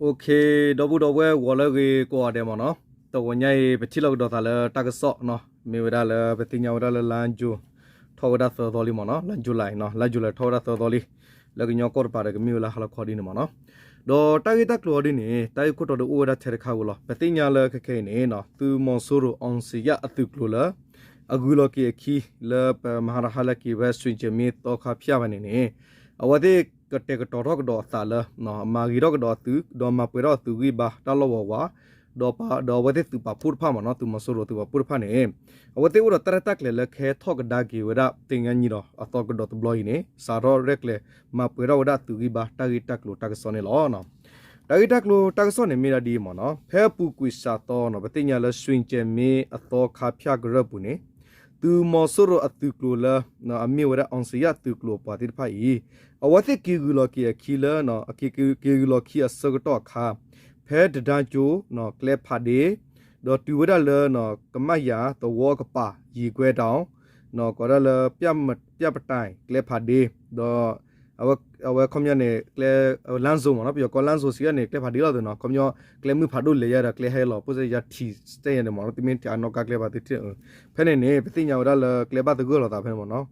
Okay, ဒီပုၢ်ဒီဝဲၢ် ဂီၤလၢအဂ့ၤကိးဂၤဒဲးမ့ၢ်နီၤ, တဂီၤညါအံၤ ပထံၣ်လိာ်ကဒီးသးလၢတၢ်ကစီၣ်နီၤ, မ့ၢ်ဝဲဒၣ်လၢပသ့ၣ်ညါဝဲဒၣ်လၢ လါယူၤ ထီၣ်ဝဲဒၣ်သၢသီလံမ့ၢ်နီၤ, လါ July နီၤ, လါ July ထီၣ်ဝဲဒၣ်သၢသီလံ, လၢကညီကီၢ်တပၤဒီးကမ့ၢ်ဝဲလၢဟါလီၤခီဒ်န့ၣ်မ့ၢ်နီၤ. ဒီးတၢ်ဂ့ၢ်တၢ်ကျိၤအီၤဒ်န့ၣ် တၢ်ဂ့ၢ်ခိၣ်တီဒီးအိၣ်ဝဲဒၣ်ထဲတခါဝဲလီၤ. ပသ့ၣ်ညါလၢခဲခဲအံၤန့ၣ်နီၤ, သုးမီၤစိရိၤ အောင်ဇေယျ အသုးကျိၤလၢ အဂုၤလီၤက့ၤအခံ လၢပမဟါတဟါလၢက့ၤဝဲ ရွှေကြယ်မင်း သီခါဖၠၣ်ဖဲန့ၣ်န့ၣ် အဝဲသ့ၣ်ကတဲာ်ကတီၤထီၣ်ကဒီးအသးလၢ မၤဂ့ၤထီၣ်ကဒီးအသုး ဒီးမၤပှဲၤထီၣ်အသုးဂံၢ်ဘါတၢ်လီၢ်ဝီၤဝး, ဒီးပ ဒီးအဝဲသ့ၣ်သုးပာ်ဖှိၣ်တဖၣ်မ့ၢ်နီၤ, သုးမီၤစိရိၤသုးပာ်ဖှိၣ်တဖၣ်န့ၣ် အဝဲသ့ၣ်အိၣ်ဒီးတၢ်ရဲၣ်တၢ်ကျဲၤလၢကဟဲထီၣ်ကဒါက့ၤဝဲဒၣ် သင်္ဃန်းညီနောင်အသီကဒီးတဘျီအံၤန့ၣ် စးထီၣ်ရဲၣ်ကျဲၤ မၤပှဲၤထီၣ်ဝဲဒၣ်သုးဂံၢ်ဘါတၢ်ဂ့ၢ်တၢ်ကျိၤတၢ်ကစီၣ်န့ၣ်လီၤ. တၢ်ဂ့ၢ်တၢ်ကျိၤတၢ်ကစီၣ်န့ၣ်မ့ၢ်ဒၣ်ဒ်အံၤမ့ၢ်နီၤ, ဖဲအပူၤကွံာ်စှၤသီနီၤ, ပသ့ၣ်ညါလၢ ရွှေကြယ်မင်း အသီခါဖၠၣ်ကရၢၢ်ပူၤန့ၣ် သုးမီၤစိရိၤအသုးကျိၤလၢ အမ့ၢ်ဝဲဒၣ် အောင်ဇေယျ အသုးကျိၤအပှၤသ့ၣ်တဖၣ်အံၤ အဝဲသ့ၣ်က့ၤဂုၤလီၤက့ၤအခံလၢ က့ၤဂုၤလီၤခံအဆၢကတီၢ်အခါ ဖဲတဒါကၠိ ကျဲဖးဒ့ ဒီးတုၤဝဲဒၣ်လၢ ကမၣ်ယၤသဝီအကပၤ ယံၤကွဲတၢ် ကိးဒၣ်လၢ ပျၢ်ပတၢ် ကျဲဖးဒ့ ဒီး အဝဲခီပညီန့ၣ် ကျဲ လမ်းစုံ မ့ၢ်နီၤ, ပယီၤကိး လမ်းစုံ စံးဒ်န့ၣ် ကျဲဖးဒ့လီၤသ့ၣ်နီၤ, ခီပညီ ကျဲမုၢ်ဖးဒိၣ်လဲၤယၤဒီးကျဲဟဲလီၤ ဖိစဲယၤထံၣ်စဲယၤန့ၣ်မ့ၢ်နီၤ, တမ့ၢ်တၢ်နီၣ်ကါကျဲဘၣ်သ့ၣ်, ဖဲန့ၣ်န့ၣ် ပသ့ၣ်ညါဝဲဒၣ်လၢကျဲဘၣ်သဂၢၢ်လိာ်သးဖဲန့ၣ်မ့ၢ်နီၤ.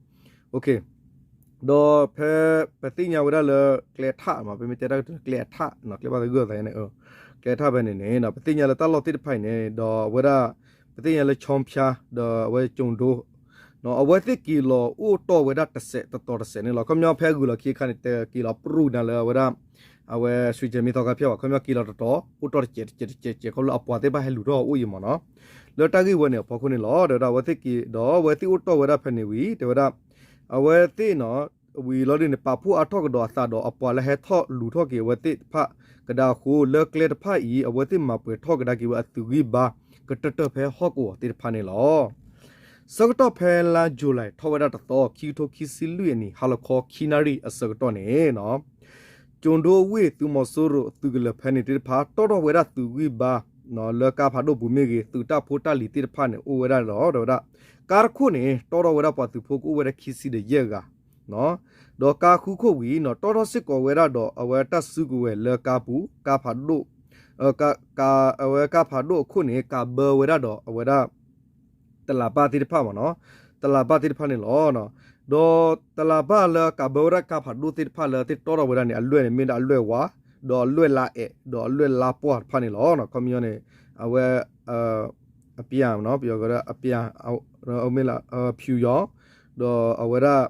ဒီးဖဲ ပသ့ၣ်ညါဝဲဒၣ်လၢကျဲထးမ့ၢ် ပမ့ၢ်တဲတၢ်ကတိၤန့ၣ် ကျဲအထး ကျဲဘၣ်သဂၢၢ်သးန့ၣ် ကျဲထးဖဲန့ၣ်န့ၣ် ပသ့ၣ်ညါလၢတၢ်လီၢ်သ့ၣ်တဖၣ်အံၤန့ၣ် ဒီးအဝဲဒၣ် ပသ့ၣ်ညါလၢ ချောင်းဖျား ဒီးအဝဲ ကျိုဒိ အဝဲသ့ၣ်က့ၤလီၤအိၣ်တီၢ်ဝဲဒၣ်တစဲးတတီၤတစဲးန့ၣ်လီၤ. ခီပညီဖဲဂုၤလီၤခံအခါန့ၣ် တက့ၤလီၤပြူၢ်နၤလၢအဝဲဒၣ် အဝဲ ရွှေကြယ်မင်း သီခါဖၠၣ်ဘၣ်, ခီပညီက့ၤလီၤတတီၤ အိၣ်တီၢ်တစဲးတစဲးတစဲးတစဲး ခီဖျိအပှၤသ့ၣ်တဖၣ်ဟဲလူၤထီၣ်အအိၣ်အံၤမ့ၢ်နီၤ. လၢတၢ်ဂ့ၢ်ဝဲန့ၣ်အဖီခိၣ်န့ၣ်လီၤ တဲဝဲဒၣ် အဝဲသ့ၣ်က့ၤ ဒီးအဝဲသ့ၣ်အိၣ်တီၢ်ဝဲဒၣ်ဖဲန့ၣ်ဝံၤ တဲဝဲဒၣ် အဝဲသ့ၣ်နီၤ ဝံၤလီၤဒ်န့ၣ် ပာ်ဖှိၣ်အါထီၣ်ကဒီးအသးဒီးအပှၤလၢဟဲထီၣ်လူၤထီၣ်က့ၤအဝဲသ့ၣ်တဖၣ်ကဒါအဃိ လၢကျဲတဖၣ်အံၤ အဝဲသ့ၣ်မၤပှဲၤထီၣ်ကဒါက့ၤဝဲအသုးဂံၢ်ဘါ ကတၢၢ်တၢၢ်ဖဲဟီၣ်ကဝီၤသ့ၣ်တဖၣ်န့ၣ်လီၤ. ဆၢကတီၢ်ဖဲလါ July ထီၣ်ဝဲဒၣ်တသီ ခံကထိခံဆံလွံၢ်အနံၣ် ဟါလီၤခီခံနၣ်ရံၣ်အဆၢကတီၢ်န့ၣ် ကျိဒိအဝ့ၢ် သုးမီၤစိရိၤအသုးကလၢၤဖဲန့ၣ်သ့ၣ်တဖၣ် တီၣ်ထီၣ်ဝဲဒၣ်သုးဂံၢ်ဘါ လၢကါဖးဒိၣ်ပူၤမ့ၢ်ဂ့ၤ သုးတၢ်ဖိတၢ်လံၤသ့ၣ်တဖၣ်န့ၣ် အိၣ်ဝဲဒၣ်ဒီး တဲဝဲဒၣ် ကါတခိၣ်န့ၣ် တီၣ်ထီၣ်ဝဲဒၣ်ပှၤသုးဖိကအိၣ်ဝဲဒၣ်ခံဆံဒီးယဲၢ်ဂၤ ဒီးကါဃုခိၣ်ဝံၤနီၤ တီၣ်ထီၣ်စ့ၢ်ကီးဝဲဒၣ်ဒီးအဝဲတၢ်စုကဝဲၤလၢကါပူၤ ကါဖးဒိၣ် အဝဲကါဖးဒိၣ်အခိၣ်န့ၣ် ကးဘၢဝဲဒၣ်ဒီးအဝဲဒၣ် တလးဘၣ်သ့ၣ်တဖၣ်မ့ၢ်နီၤ, တလးဘၣ်သ့ၣ်တဖၣ်န့ၣ်လီၤ. ဒီးတလးဘၣ်လၢကးဘၢဝဲဒၣ်ကါဖးဒိၣ်သ့ၣ်တဖၣ်လၢသ့ၣ်တီၣ်ထီၣ်ဝဲဒၣ်န့ၣ် အလွဲၢ်န့ၣ်မ့ၢ်ဒၣ်အလွဲၢ်ဝါ, ဒီးအလွဲၢ်လါအဲး, ဒီးအလွဲၢ်လါပှၢ်တဖၣ်န့ၣ်လီၤ. ခီပညီန့ၣ် အဝဲ အပျၢ်မ့ၢ်နီၤ, ပယီၤကီးဒၣ်အပျၢ်, မ့ၢ်လၢ ဖြူရောင်, ဒီးအဝဲဒၣ်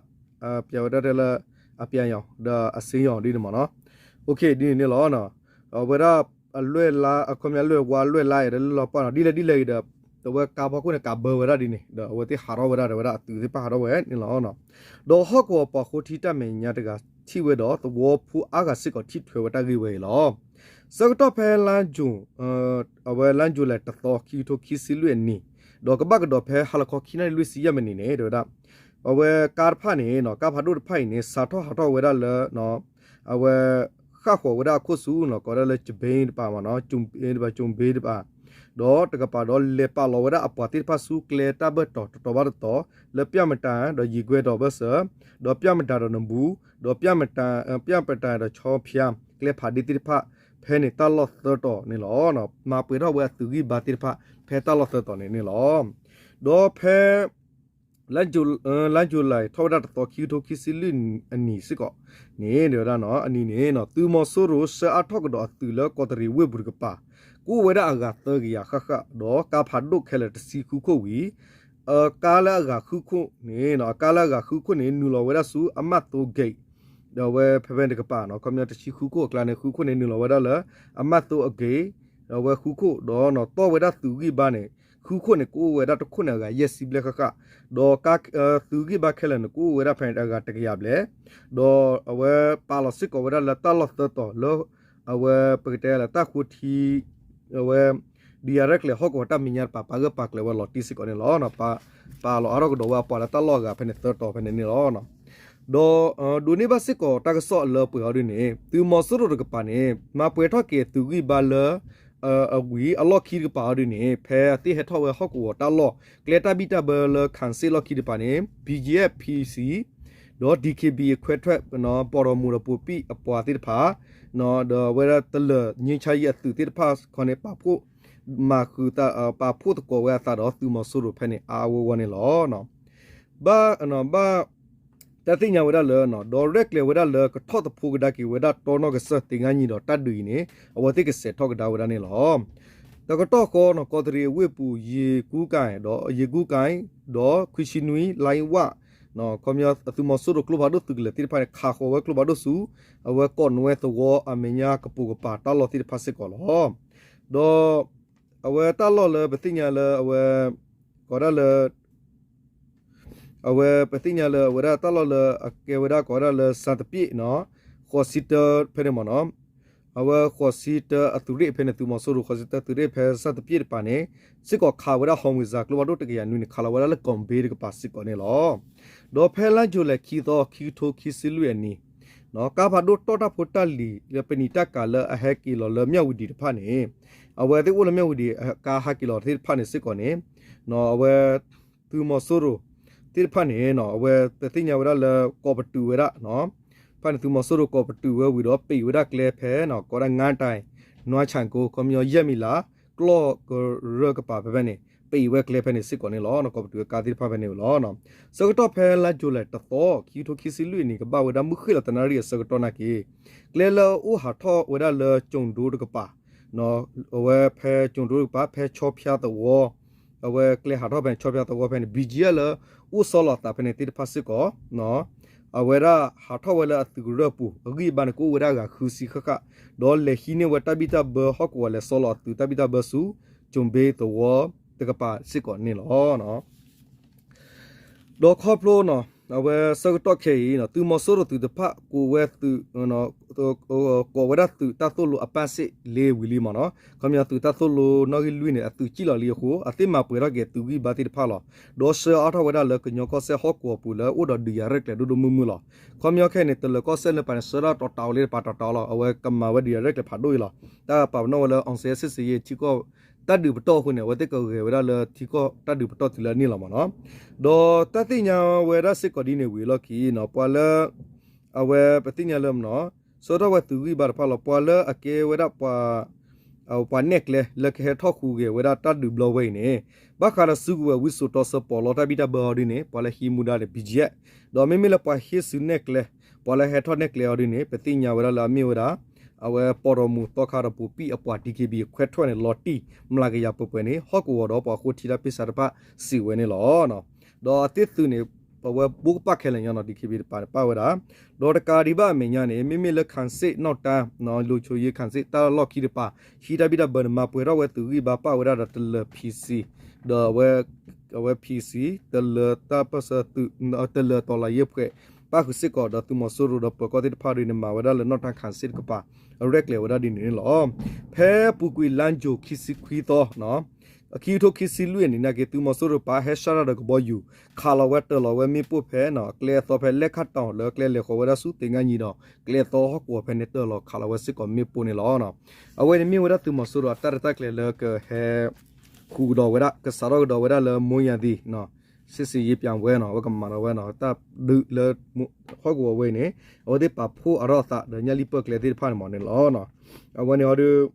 ပျၢ်ဝဲဒၣ်တဲလၢ အပျၢ်ရောင် ဒီးအစိမ်းရောင် ဒ်န့ၣ်မ့ၢ်နီၤ. ဒ်န့ၣ်န့ၣ်လီၤ. အဝဲဒၣ်အလွဲၢ်လါ အခီပညီလွဲၢ်ဝါလွဲၢ်လါအံၤဒီးလၢလီၤပှၢ်နီၤ ဒ်လဲၣ်ဒ်လဲၣ်ဂ့ၤဒီး အဝဲကါဖီခိၣ်န့ၣ် ကးဘၢဝဲဒၣ်ဒ်န့ၣ် ဒီးအဝဲသ့ၣ်ဟးထီၣ်ဝဲဒၣ်ဒီးဝဲဒၣ်အသုးသ့ၣ်တဖၣ်ဟးထီၣ်ဝဲန့ၣ်လီၤ. ဒီးဟီၣ်ကဝီၤပှၤဃိထံတၢ်မဲာ်ညါတဂၤထံၣ်ဝဲဒီး သဝီဖိအါဂၤစ့ၢ်ကီးထံၣ်ထွဲဝဲတၢ်ဂ့ၢ်ဝဲအံၤလီၤ. ဆၢကတီၢ်ဖဲလါယူၤ အဝဲလါယူၤလံတသီ ခံကထိခံဆံလွံၢ်အနံၤ, ဒီးကဘၣ်ကဒီးဖဲဟါလီၤခီခံနၣ်ရံၣ်လွံၢ်ဆံယဲၢ်မံးနံးန့ၣ် တဲဝဲဒၣ် အဝဲကါတဖၣ်န့ၣ် ကါဖးဒိၣ်တဖၣ်အံၤန့ၣ် စးထီၣ်ဟးထီၣ်ဝဲဒၣ်လၢ အဝဲ ဃၣ်ဃီၤဝဲဒၣ်အခိၣ်ဆူ ကိးဒၣ်လၢ ကဘ့တပၤမ့ၢ်နီၤ, ကဘ့တပၤ, ကဘ့တပၤ, ဒီးတကပၤဒီးလဲၤပာ်လီၤဝဲဒၣ်အပှၤသ့ၣ်တဖၣ်ဆူကျဲတၢ်ဘၢၣ်တီၤတတီၤဘၣ်တတီၤ လၢပျၢ်မတၤ ဒီးယံၤကွဲတီၤဘၢၣ်စၢၤ, ဒီးပျၢ်မတၤဒီးနဘူး, ဒီးပျၢ်မတၤ, ပျၢ်မတၤဒီးဆီဖၠါ ကျဲဖးဒ့သ့ၣ်တဖၣ် ဖဲန့ၣ်တၢ်လီၢ်သၢတီၤန့ၣ်လီၤ. မၤပှဲၤထီၣ်ဝဲအသုးဂံၢ်ဘါသ့ၣ်တဖၣ် ဖဲတၢ်လီၢ်သၢတီၤန့ၣ်န့ၣ်လီၤ. ဒီးဖဲ လါယူၤလံထီၣ်ဝဲဒၣ်တသီ ခံကထိခံဆံလွံၢ်အနံၤစ့ၢ်ကီးန့ၣ် တဲဝဲဒၣ်နီၤ အနံၤန့ၣ် သုးမီၤစိရိၤဆှၢအါထီၣ်ကဒီးအသုးလၢကီးတရံးဝ့ၢ်ပူၤတကပၤ ကအိၣ်ဝဲဒၣ်အဂၤသၢကယၤဃၣ်ဃၣ် ဒီးကါဖးဒိၣ်ခဲလၢာ်တဆံဃုခိၣ်ဝံၤ အကါလၢအဂၤဃုခိၣ်န့ၣ် အကါလၢအဂၤဃုခိၣ်န့ၣ် နုာ်လီၤဝဲဒၣ်ဆူအမၢ်သိအဂ့ၤ ဒီးအဝဲဖဲဖဲန့ၣ်တကပၤနီၤ ခီပညီတဆံဃုခိၣ်အကျါန့ၣ် ဃုခိၣ်န့ၣ် နုာ်လီၤဝဲဒၣ်လၢအမၢ်သိအဂ့ၤ ဒီးအဝဲဃုခိၣ် ဒီးနီၤ တီၢ်ဝဲဒၣ်သုးဂံၢ်ဘါန့ၣ် ဃုခိၣ်န့ၣ် ကအိၣ်ဝဲဒၣ်တခိၣ်န့ၣ် အဂၤယဲၢ်ဆံဘျဲၣ်ဃၣ်ဃၣ်, ဒီးသုးဂံၢ်ဘါခဲလၢာ်န့ၣ် ကအိၣ်ဝဲဒၣ်ဖဲန့ၣ် အဂၤတကယၤဘျဲၣ်, ဒီးအဝဲပာ်လီၤစ့ၢ်ကီးဝဲဒၣ်လၢတၢ်လီၢ်သၢတီၤလၢ အဝဲပကတဲလၢတၢ်ဃိထံ အဝဲ ဒ်ယရဲၣ်ကျဲၤဟီၣ်ကဝီၤတၢ်မဲာ်ညါတပၤ ပာ်ဂၢၢ်ပာ်ကျၢၤဝဲလီၤတံၢ်စ့ၢ်ကီးန့ၣ်လီၤ. ပာ်လီၤအါထီၣ်ကဒီးဝဲအပှၤလၢတၢ်လီၢ်အဂၤဖဲန့ၣ်သၢတီၤဖဲန့ၣ်န့ၣ်လီၤ. ဒီးဒိးန့ၢ်ဘၣ်စ့ၢ်ကီးတၢ်ကစီၣ်အလၢပှဲၤအီၤဒ်န့ၣ် သုးမီၤစိရိၤတကပၤန့ၣ် မၤပှဲၤထီၣ်က့ၤအသုးဂံၢ်ဘါလၢ အဝံၤအလီၢ်ခံတကပၤအီၤဒ်န့ၣ် ဖဲအသ့ၣ်ဟဲထီၣ်ဝဲဟီၣ်ကဝီၤတၢ်လီၢ် ကျဲတၢ်ဘံၣ်တၢ်ဘၢလၢ ခၣ်စ့ၣ်လီၢ်ခံတကပၤန့ၣ် BGF PC ဒီး DKBA ခွဲထွက် ပီၢ်ဒီမူးဒီးပိာ်ပံၣ်အပှၤသ့ၣ်တဖၣ် ဒီးအဝဲဒၣ်တလၢာ် ငြိမ်းချမ်းရေး အသုးသ့ၣ်တဖၣ်ခီန့ၣ် ပာ်ဖှိၣ်မၤဃုာ် ပာ်ဖှိၣ်သကိးဝဲအသးဒီးသုးမီၤစိရိၤဖဲန့ၣ် အါအါဂီၢ်ဂီၢ်န့ၣ်လီၤ. ဘၣ် ဘၣ် တၢ်သ့ၣ်ညါဝဲဒၣ်လၢ ဒီးရဲၣ်ကျဲၤဝဲဒၣ်လၢကထီၣ်သဖှိကဒါက့ၤဝဲဒၣ်တီနီၣ်ကစၢၢ် သ့ၣ်ငါနံၤဒီးတၢ်ဒုးအံၤန့ၣ် အဝဲသ့ၣ်ကစဲးထီၣ်ကဒါဝဲဒၣ်န့ၣ်လီၤ. တကတီၢ်ဃီန့ၣ် ကီးတရံးအဝ့ၢ်ပူၤ ယ့ၤကူကၣ် ဒီး ယ့ၤကူကၣ် ဒီးခွံဆံနွံ လါဝၣ် ခီပညီသုးမီၤစိရိၤကျိဖးဒိၣ်သုးကလၢၤသ့ၣ်တဖၣ်န့ၣ် ခးဃီၤဝဲကျိဖးဒိၣ်ဆူ အဝဲကီးနွဲသဝီအမဲာ်ညါကပိာ်ကပၤတၢ်လီၢ်သ့ၣ်တဖၣ်စ့ၢ်ကီးလီၤ. ဒီး အဝဲတၢ်လီၢ်လၢပသ့ၣ်ညါလၢအဝဲ ကိးဒၣ်လၢ အဝဲပသ့ၣ်ညါလၢအဝဲဒၣ်တၢ်လီၢ်လၢအကဲဝဲဒၣ်ကိးဝဲဒၣ်လၢ စၤတပျ့ၣ် ဃိးဆံတၢဖဲန့ၣ်မ့ၢ်နီၤ, အဝဲဃိးဆံတၢအသုးရ့ၣ်ဖဲန့ၣ် သုးမီၤစိရိၤဃိးဆံတၢသုးရ့ၣ်ဖဲစၤတပျ့ၣ်တပၤန့ၣ် စ့ၢ်ကီးခးဝဲဒၣ် ဟီၣ်ဝ့ၤစၢၤ ကျိဖးဒိၣ်တကယၤနွံန့ၣ် ခးလီၤဝဲဒၣ်လၢကီၢ်ဘ့တကပၤစ့ၢ်ကီးန့ၣ်လီၤ. ဒီးဖဲလါယူၤလံခံသီ ခံကထိခံဆံလွံၢ်အနံၤ ကါဖးဒိၣ်တီၢ်တၢ်ဖိတၢ်လံၤလၢပနံာ်တၢ်ကၤလၢအဟဲက့ၤလီၤလၢမၠၣ်ဝတံၤတဖၣ်န့ၣ် အဝဲသ့ၣ်အိၣ်လၢမၠၣ်ဝတံၤ ကါဟဲက့ၤလီၤသ့ၣ်တဖၣ်န့ၣ်စ့ၢ်ကီးန့ၣ် အဝဲ သုးမီၤစိရိၤသ့ၣ်တဖၣ်န့ၣ် အဝဲပသ့ၣ်ညါဝဲဒၣ်လၢကိးပတုာ်ဝဲဒၣ် ဖဲန့ၣ်သုးမီၤစိရိၤကိးပတုာ်ဝဲဝံၤဒီး ပံးဝဲဒၣ်ကျဲဖဲ ကိးဒၣ်ငါတၢ် နွါဆၣ်ကိ ခီပညီယဲၢ်မံၤလၢ် ကျီၢ်ကရၢကပၤဖဲဖဲန့ၣ် ပံးဝဲကျဲဖဲန့ၣ်စ့ၢ်ကီးန့ၣ်လီၤ. ကိးပတုာ်ဝဲကါသ့ၣ်တဖၣ်ဖဲန့ၣ်ဝံၤလီၤ. ဆၢကတီၢ်ဖဲလါယူၤလံတသီ ခံကထိခံဆံလွံၢ်အနံၤ ကဘၣ်ဝဲဒၣ်မုၢ်ဃ့ၢ်လီၤတနၣ်ရံၣ်အဆၢကတီၢ်နာ်က့ ကျဲလၢအအိၣ်ဟးထီၣ်ဝဲဒၣ်လၢကၠိၤဒိတကပၤ အဝဲဖဲကၠိၤဒိတကပၤ ဖဲဆီဖၠါသဝီ အဝဲကျဲဟးထီၣ်ဖဲန့ၣ် ဆီဖၠါသဝီဖဲန့ၣ် ဘံၣ်ကၠံအၢလၢ အိၣ်ဆီလီၤအသးဖဲန့ၣ်သ့ၣ်တဖၣ်စ့ၢ်ကီး အဝဲဒၣ်ဟးထီၣ်ဝဲလၢအသုးကရၢၢ်ပူၤ အဂံၢ်အဘါန့ၣ် ကအိၣ်ဝဲဒၣ်ဂၤဃုဆံဃၣ်ဃၣ် ဒီးလဲၤဟံးန့ၢ်ဝဲတၢ်ဘံၣ်တၢ်ဘၢဟီၣ်ကဝီၤလဲၤဆီလီၤအသုးတၢ်ဘံၣ်တၢ်ဘၢဆူ ကၠိၤဘ့သဝီတကပၤစ့ၢ်ကီးန့ၣ်လီၤ. ဒီးခီဖျိ အဝဲဆၢကတီၢ်ခဲအံၤ သုးမီၤစိရိၤသုးတဖၣ် ကိးဝဲသုး ကိးဝဲဒၣ်သုးတၢ်သိၣ်လိအပၣ်စ့ၣ်လ့ဝံၤလံမ့ၢ်နီၤ, ခီပညီသုးတၢ်သိၣ်လိနီၣ်ဂံၢ်လွံၢ်န့ၣ် အသုးကံၣ်လီၤလံအဃိ အသ့ၣ်မၤပှဲၤထီၣ်က့ၤသုးဂံၢ်ဘါသ့ၣ်တဖၣ်လီၤ. ဒီးဆှၢအါထီၣ်ဝဲဒၣ်လၢကညီကီၢ်စဲၣ်ဟီၣ်ကဝီၤပူၤလၢအိၣ်ဒီးဒုးယၤရဲၣ်ကျဲၤဒိၣ်ဒိၣ်မုၢ်မုၢ်လီၤ. ခီပညီခဲအံၤန့ၣ် တလၢၤကီၢ်စဲၣ်လၢပၤန့ၣ် ဆှၢဒၣ်တီၤတၢ်အိၣ်လၢတပၤတီၤတၢ်လီၤ. အဝဲကမၤဝဲဒုးယၤရဲၣ်ကျဲၤဖးဒိၣ်အံၤလီၤ. တၢ်ပာ်ပနီၣ်ဝဲလၢ အောင်ဇေယျစစ်ဆင်ရေး ထံကီၢ်တၢ်ဒုးပတီၢ်အဃိန့ၣ် အဝဲသ့ၣ်ကဂဲၤဝဲဒၣ်လၢထံကီၢ်တၢ်ဒုးပတီၢ်တုၤလၢအန့ၣ်လီၤမ့ၢ်နီၤ. ဒီးတၢ်သ့ၣ်ညါဝဲဒၣ်စ့ၢ်ကီးဒ်န့ၣ်ဝံၤအလီၢ်ခံနီၤ ပှၤလၢ အဝဲပသ့ၣ်ညါလၢမ့ၢ်နီၤ ဆှၢထီၣ်ဝဲသုးဂံၢ်ဘါတဖၣ်လီၤ. ပှၤလၢအကဲဝဲဒၣ်ပှၤ ပှၤနဲၣ်ကျဲလၢကဟဲထီၣ်ဃုဂဲၤဝဲဒၣ်တၢ်ဒုးဘျီဝဲအံၤန့ၣ် ဘၣ်ဃးဒီးစုကဝဲၤဝံစိာ်တီဆၢပီးလီတၢ်ဘံၣ်တၢ်ဘၢအီၤဒ်န့ၣ် ပှၤလၢဟံးမူဒါန့ၣ် ဘံၣ်ကၠံအၣ် ဒီးမ့မ့ၢ်လၢပှၤဟ့ၣ်စုနဲၣ်ကျဲ ပှၤလၢဟဲထီၣ်နဲၣ်ကျဲအီၤဒ်န့ၣ် ပသ့ၣ်ညါဝဲဒၣ်လၢအမ့ၢ်ဝဲဒၣ် အဝဲပီၢ်ဒီမူးသီခါဒီးပိာ်ပံၣ်အပှၤ DKBA ခွဲထွက်န့ၣ် လီၤတံၢ်မျးကယၤပှဲၤပှဲၤန့ၣ် ဟီၣ်ကဝီၤဒီးပှၤဃိထံတၢ်ပ့ၢ်စးတဖၣ်စံးဝဲန့ၣ်လီၤ. ဒီးအဝဲသ့ၣ်သုးန့ၣ် အဝဲဘိးကပၣ်ခဲလၢာ်ညီနီၤ DKBA တပၤန့ၣ်ပၣ်ဝဲဒၣ် ဒီးတကးဒံးဘၣ်အမဲာ်ညါန့ၣ် မ့မ့ၢ်လၢ ခၣ်စ့ၣ် နီၣ်တၢ် လူၤဆိယ့ ခၣ်စ့ၣ် တၢ်လီၢ်ခံတပၤ ဟံးတၢ်ဘံၣ်တၢ်ဘၢန့ၣ် မၤပှဲၤထီၣ်ဝဲသုးဂံၢ်ဘါပၣ်ဝဲဒၣ်ဒီးတလၢၤ PC ဒီးအဝဲ အဝဲ PC တလၢၤတၢ်ပၢၢ်ဆၢသုး တလၢၤတီၤလၤယ့ဖှဲး ပၣ်ဃုာ်စ့ၢ်ကီးဒီးသုးမီၤစိရိၤဒီးပၢၤကီၢ်သ့ၣ်တဖၣ်ဒ်န့ၣ် မၤဝဲဒၣ်လၢနီၣ်တၢ် ခၣ်စ့ၣ် တကပၤ အရဲၣ်ကျဲၤဝဲဒၣ်ဒ်န့ၣ်န့ၣ်လီၤ. ဖဲပူၤကွံာ်လါယူၤခံဆံခွံသီ ခံကထိခံဆံလွံၢ်အနံၤနာ်က့ သုးမီၤစိရိၤပၣ်ဟဲဆှၢတၢ်ဒီးကဘီယူၤ ခးလီၤဝဲတၢၢ်လီၤဝဲမ့ၣ်ပိၢ်ဖဲ ကျဲအသီဖဲလဲၣ်ခၣ်တီၣ်လၢကျဲလဲၤဃီၤဝဲဒၣ်ဆူသ့ၣ်ငါနံၤဒီး ကျဲအသီဟီၣ်ကဝီၤဖဲန့ၣ်တၢၢ်လီၤခးလီၤဝဲစ့ၢ်ကီးမ့ၣ်ပိၢ်န့ၣ်လီၤ. အဝဲန့ၣ်မ့ၢ်ဝဲဒၣ်သုးမီၤစိရိၤအတၢ်ရဲၣ်တၢ်ကျဲၤလၢကဟဲ ဃုာ်ကဒီးဝဲဒၣ် ကစးထီၣ်ကဒီးဝဲဒၣ်လၢ မိုးရာသီ စစ်ဆင်ရေး ပြန်ပွဲ နီၤ အဝဲကမၤဒီးဝဲနီၤ တၢ်ဒုးလၢ ဟီၣ်ကဝီၤဝဲအံၤန့ၣ် အဝဲသ့ၣ်ပာ်ဖှိၣ်အါထီၣ်အသးဒီးညၣ်လံၣ်ပၢၢ်ကျဲသ့ၣ်တဖၣ်န့ၣ်မ့ၢ်န့ၣ်လီၤ. အဝဲန့ၣ်အီၤဒုး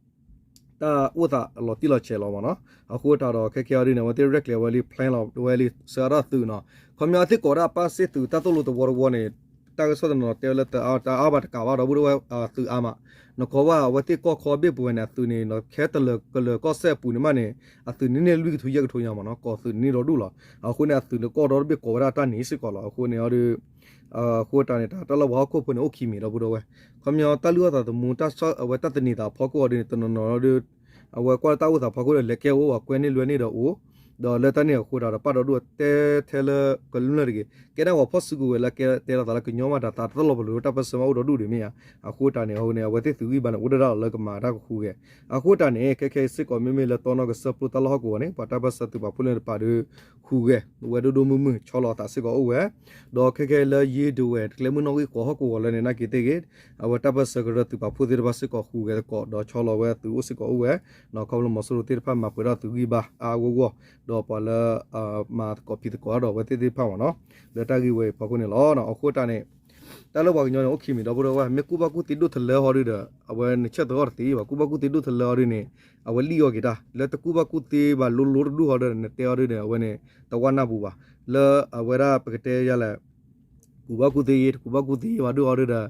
တၢ်အိၣ်သးလီၤတံၢ်လီၤဆဲးလီၤမ့ၢ်နီၤ. အဃိသတးဒီးခဲကဲအီၤဒုးန့ၣ် အဝဲသ့ၣ်ရဲၣ်ကျဲၤဝဲလံ plan လီၤဝဲလံ ဆှၢအါထီၣ်သုးနီၤ. ခီပညီအဝဲသ့ၣ်ကိးဒၣ်ပၣ်စ့ၢ်သုးတၢ်သိၣ်လိတဝီတဝီန့ၣ် တၢ်ကစီၣ်တနီၤတဲဝဲလၢတအါဘၣ်တကးဘၣ်ဒီပုၢ်ဒီဝဲၢ် သုးအါမး နကွၢ်ဝဲအဝဲသ့ၣ်ကီၢ်ခီဘ့ၣ်ပူၤဝဲန့ၣ် အသုးန့ၣ် ခဲတလၢာ်ကလၢာ်ကီၢ်စဲၣ်အပူၤန့ၣ်မးန့ၣ် အသုးန့ၣ်န့ၢ်လွံၢ်ကထိယဲၢ်ကထိညါမ့ၢ်နီၤ ကီၢ်သုးန့ၣ်န့ၢ်ဒီဒူၣ်လီၤ. အဃိန့ၣ် အသုးလၢကီၢ်ဒီတဘ့ၣ်ကိးဝဲဒၣ်တၢ်န့ၣ်စ့ၢ်ကီးလီၤ. အဃိန့ၣ်အီၤဒုး အဃိတၢ်န့ၣ် တၢ်လၢပှၤဟီၣ်ခိၣ်ဖိန့ၣ် အိၣ်ခံမံၤဒီပုၢ်ဒီဝဲၢ် ခီပညီတၢ်လုၢ်အီၣ်သးသမူ တၢ်ဝဲတၢ်သန့ၤသးဖီခိၣ်အီၤဒုးန့ၣ် တနီၤနီၤဒီး အဝဲကွၢ်လၢတၢ်အိၣ်သးဖီခိၣ်ဒီး လဲၤကဲအိၣ်ဝဲကွဲန့ၢ်လွဲန့ၢ်ဒီးအိၣ် ဒီးလၢတၢ်န့ၣ်အဃိတၢ်ဒီး ပၣ်ဒီဒူၣ်တဲထဲလၢကမျၢၢ်တဂ့ၤ ကဲဒၣ်ပှၤဖီၣ်စုကဝဲၤလၢကဲတဲလီၤသးလၢကညီမးတၢ်သးတလီၤပလိာ်လၢတၢ်ပၢၢ်ဆၢမးအိၣ်ဒီဒူၣ်ဒံးမ့ၢ်ဧါ. အဃိတၢ်န့ၣ် အဃိန့ၣ် အဝဲသ့ၣ်သုးဂံၢ်ဘါန့ၣ် အိၣ်ဒၣ်ဒၣ်လီၤလၢကမၤတၢ်ကဃုဂဲၤ အဃိတၢ်န့ၣ် ခဲခဲအံၤစ့ၢ်ကီး မ့မ့ၢ်လၢတီနီၣ်ကစၢၢ်ပျိတၢ်လီၢ်ဟီၣ်ကဝီၤန့ၣ် ပှၤတၢ်ပၢၢ်ဆၢသုးပာ်ဖှိၣ်လၢတပၤဒီး ဃုဂဲၤဝဲဒိၣ်ဒိၣ်မုၢ်မုၢ် ဆီလီၤအသးစ့ၢ်ကီးအိၣ်ဝဲ ဒီးခဲခဲအံၤလၢယ့ဒဝဲၢ် ကျဲမုၢ်နီၣ်ဂံၢ်ဃီဟီၣ်ကဝီၤလၢန့ၣ် နာ်က့ၤသ့ၣ်ဂ့ၤ အဝဲတၢ်ပၢၢ်ဆၢကရၢသုးပာ်ဖှိၣ်သ့ၣ်တဖၣ်စ့ၢ်ကီးဃုဂဲၤသကိး ဒီးဆီလီၤဝဲသုးအိၣ်စ့ၢ်ကီးအိၣ်ဝဲ ခီဖျိမီၤစိရိၤသ့ၣ်တဖၣ်မၤပှဲၤထီၣ်သုးဂံၢ်ဘါအါအါဂီၢ်ဂီၢ် ဒီးပှၤလၢ မၤသကိးဖံးသကိးဒီးအဝဲသ့ၣ်သ့ၣ်တဖၣ်မ့ၢ်နီၤ, လၢတၢ်ဂ့ၢ်ဝဲအံၤဖီခိၣ်န့ၣ်လီၤ. အဃိတၢ်န့ၣ် တၢ်လၢပှၤကညီန့ၣ် အိၣ်ခံမံၤ ဒီပုၢ်ဒီဝဲၢ် မ့ၢ်ကူၣ်ဘၣ်ကူၣ်သ့ဒိၣ်ထလၢဟီဒုဒီး အဝဲနဆၢၣ်သဂီၢ်တသ့ဘၣ်, ကူၣ်ဘၣ်ကူၣ်သ့ဒိၣ်ထလၢဟီဒုန့ၣ် အဝဲလံၣ်အီၣ်က့ၤတၢ်, လၢတကူၣ်ဘၣ်ကူၣ်သ့ဘၣ်လိၤလိၤတဒူၣ်ဟီဒုဒီး နတဲဟီဒုန့ၣ် အဝဲန့ၣ် တဝၢ်နၢ်ပူၤဘၣ်, လၢအဝဲဒၣ်ပကတဲယၤလဲၣ် ကူၣ်ဘၣ်ကူၣ်သ့ယ့ တကူၣ်ဘၣ်ကူၣ်သ့ယ့ဘၣ်ဒုၣ်ဟီဒုဒီး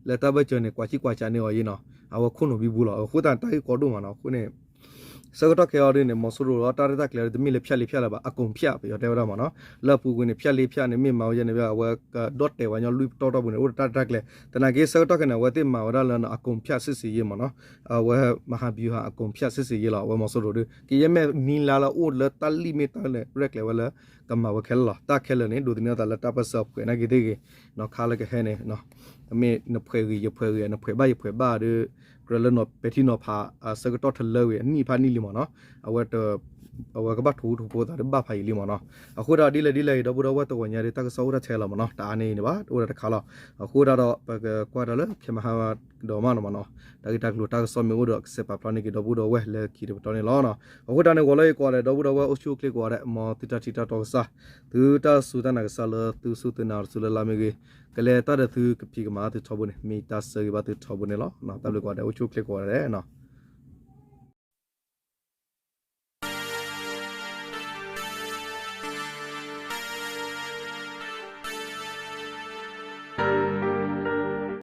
လၢတၢ်ဘၢၣ်စၢၤန့ၣ် ကွၢ်ဆံၣ်ကွၢ်စးန့ၢ်အီၤယ့နီၤ, အဝဲခိၣ်နူာ်ဘံဘူလီၤ. အဃိသတးန့ၣ် တၢ်ဂ့ၢ်ကီဒိၣ်မးနီၤ. အဃိန့ၣ် ဆၢကတီၢ်ခဲအံၤဒုန့ၣ် မီၤစိရိၤလီၤတၢ်ရဲၣ်တၢ်ကျဲၤဒီး တမ့ၢ်လၢဖၠၣ်လ့ဖၠၣ်လၢၤဘၣ်, အကိၣ်ဖၠၣ် ပယီၤတဲဝဲဒၣ်မ့ၢ်နီၤ, လၢအပူၤကွံာ်န့ၣ် ဖၠၣ်လ့ဖၠၣ်န့ၣ် မ့ၢ်မၤဝဲယဲန့ၣ် အဝဲကဒီၣ်တဲာ်ဝဲညီလွံၢ်ပတီၢ်တီၢ်ပူၤန့ၣ် အိၣ်ဒီးတၢ်ရဲၣ်တၢ်ကျဲၤ, သနာ်က့ ဆၢကတီၢ်ခဲအံၤန့ၣ် အဝဲသ့ၣ်မၤဝဲဒၣ်လၢအကိၣ်ဖၠၣ်စစ်ဆင်ရေးမ့ၢ်နီၤ, အဝဲ မဟာဗျူဟာ အကိၣ်ဖျက်စစ်ဆင်ရေးလီၤ. အဝဲမီၤစိရိၤဒု ကယဲၢ်မ့ၢ်နံၤလါလၢအိၣ်လၢတၢ်လံၣ်မ့ၢ်တၢ်လဲၤရဲၣ်ကျဲၤဝဲလၢ ကမၤဝဲခဲလၢာ်လီၤ. တၢ်ခဲလၢာ်န့ၣ် ဒိးသန့ၤအသးလၢတၢ်ပၢၢ်ဆၢအဖှဲးနာ်က့သ့ၣ်ဂ့ၤ, ခါလၢကဟဲန့ၣ် မ့ၢ်နဖှဲးဂ့ၤ ယဖှဲးဂ့ၤ နဖှဲးဘၣ်ယဖှဲးဘၣ်ဒီး ကြၢးလၢနီၤပဲာ်ထံနီၤဖး အဆၢကတီၢ်ထလၢဝံၤ အနံၣ်ဖးနံၣ်လံမ့ၢ်နီၤ, အဝဲ အဝဲကဘၣ်ထိၣ်ဟူးထိၣ်ဖိသးဒီးဘၣ်ဖးယံာ်လံမ့ၢ်နီၤ. အဃိဒီးဒ်လဲၣ်ဒ်လဲၣ်ဂ့ၤ ဒီပုၢ်ဒီဝဲၢ်တဂီၤညါဒီး တၢ်ကစီၣ်အိၣ်တၢ်ထဲလီၤမ့ၢ်နီၤ, တအါန့ၢ်အံၤန့ၣ်ဘၣ် တအိၣ်ဒီးတခါလီၤ. အဃိဒၣ်ဒီး ပကကွၢ်တၢ်လၢဖဲမဟါဒီးမးနီၤမ့ၢ်နီၤ, တၢ်ဂ့ၢ်တၢ်ကျိၤတၢ်ကစီၣ်မ့ၢ်အိၣ်ဒီး ကစဲးပာ်ဖျါန့ၢ်က့ၤဒီပုၢ်ဒီဝဲၢ်လၢခံတပတီၢ်န့ၣ်လီၤ. အဃိတၢ်န့ၣ် ဂီၤလၢအံၤကိးဂၤဒဲး ဒီပုၢ်ဒီဝဲၢ်အိၣ်ဆူၣ်အိၣ်ချ့ကိးဂၤဒဲး မ်သုတၢ်ထံၣ်တၢ်တီကစၢ်, သုတၢ်စူၢ်တၢ်နာ်ကစၢ်လၢသုစူၢ်သုနာ်တစူၢ်လၢ်လၢ်မ့ၢ်ဂ့ၤ, ကလဲၤတၢ်ဒီးသုကဖံးကမၤသုထီဘိန့ၣ် မ့ၢ်တၢ်ဆၢဂ့ၤဘၣ်သုထီဘိန့ၣ်လီၤ. တၢ်ဘျုးကိးဂၤဒဲး အိၣ်ဆူၣ်အိၣ်ချ့ကိးဂၤဒဲးနီၤ.